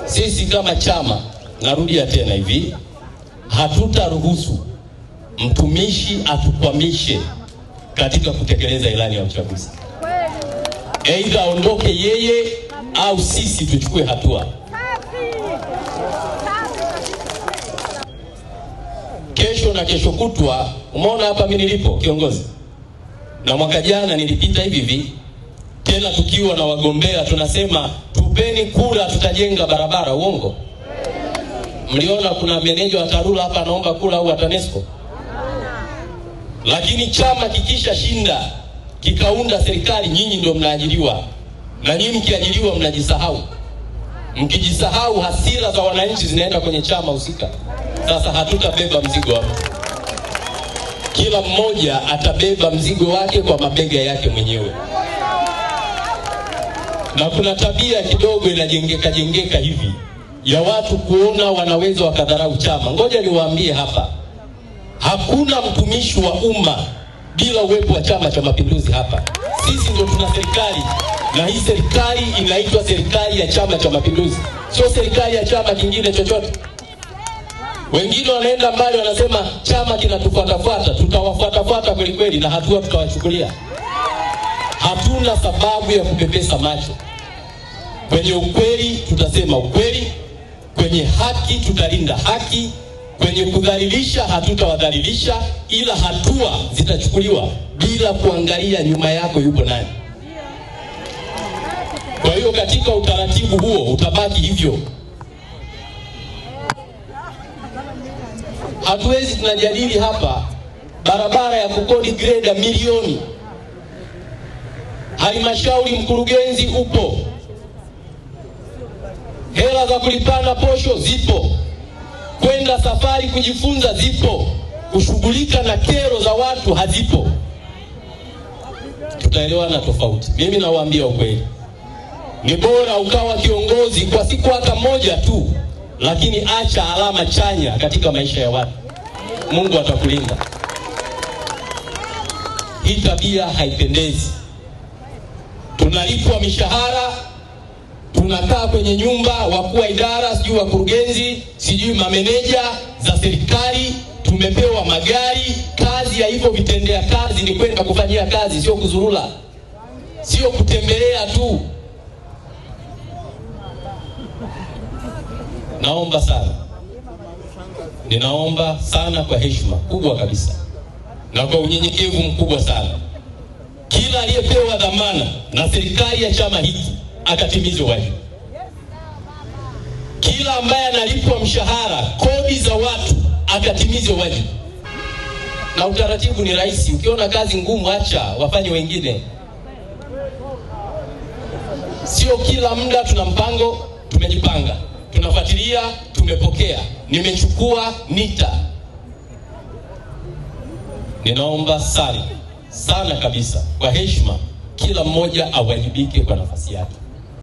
Sisi kama chama, narudia tena hivi, hatutaruhusu mtumishi atukwamishe katika kutekeleza ilani ya uchaguzi. Aidha aondoke yeye au sisi tuchukue hatua. Kesho na kesho kutwa, umeona hapa mimi nilipo kiongozi. Na mwaka jana nilipita hivi hivi tena tukiwa na wagombea tunasema tupeni kura tutajenga barabara. Uongo? Mliona kuna meneja wa TARURA hapa anaomba kura au TANESCO? Lakini chama kikisha shinda kikaunda serikali, nyinyi ndio mnaajiriwa. Na nyinyi mkiajiriwa mnajisahau. Mkijisahau, hasira za wananchi zinaenda kwenye chama husika. Sasa hatutabeba mzigo wako. Kila mmoja atabeba mzigo wake kwa mabega yake mwenyewe. Na kuna tabia kidogo inajengeka jengeka hivi ya watu kuona wanaweza wakadharau chama. Ngoja niwaambie hapa, hakuna mtumishi wa umma bila uwepo wa Chama cha Mapinduzi hapa. Sisi ndio tuna serikali, na hii serikali inaitwa serikali ya Chama cha Mapinduzi, sio serikali ya chama kingine chochote. Wengine wanaenda mbali wanasema chama kinatufuatafuata. Tutawafuatafuata kweli kweli na hatua tutawachukulia. Hatuna sababu ya kupepesa macho. Kwenye ukweli tutasema ukweli, kwenye haki tutalinda haki, kwenye kudhalilisha hatutawadhalilisha, ila hatua zitachukuliwa bila kuangalia nyuma yako yupo nani. Kwa hiyo katika utaratibu huo utabaki hivyo. Hatuwezi, tunajadili hapa barabara ya kukodi greda milioni. Halmashauri mkurugenzi upo, hela za kulipana posho zipo, kwenda safari kujifunza zipo, kushughulika na kero za watu hazipo. Tutaelewana tofauti. Mimi nawaambia ukweli, ni bora ukawa kiongozi kwa siku hata moja tu, lakini acha alama chanya katika maisha ya watu. Mungu atakulinda. Hii tabia haipendezi. Tunalipwa mishahara, tunakaa kwenye nyumba, wakuu wa idara, sijui wakurugenzi, sijui mameneja za serikali, tumepewa magari. Kazi ya hivyo vitendea kazi ni kwenda kufanyia kazi, sio kuzurula, sio kutembelea tu. Naomba sana, ninaomba sana kwa heshima kubwa kabisa na kwa unyenyekevu mkubwa sana, kila aliyepewa dhamana na serikali ya chama hiki akatimize wajibu. Kila ambaye analipwa mshahara, kodi za watu, akatimize wajibu. Na utaratibu ni rahisi. Ukiona kazi ngumu, acha wafanye wengine. Sio kila muda tuna mpango, tumejipanga, tunafuatilia, tumepokea, nimechukua nita. Ninaomba sana sana kabisa kwa heshima, kila mmoja awajibike kwa nafasi yake.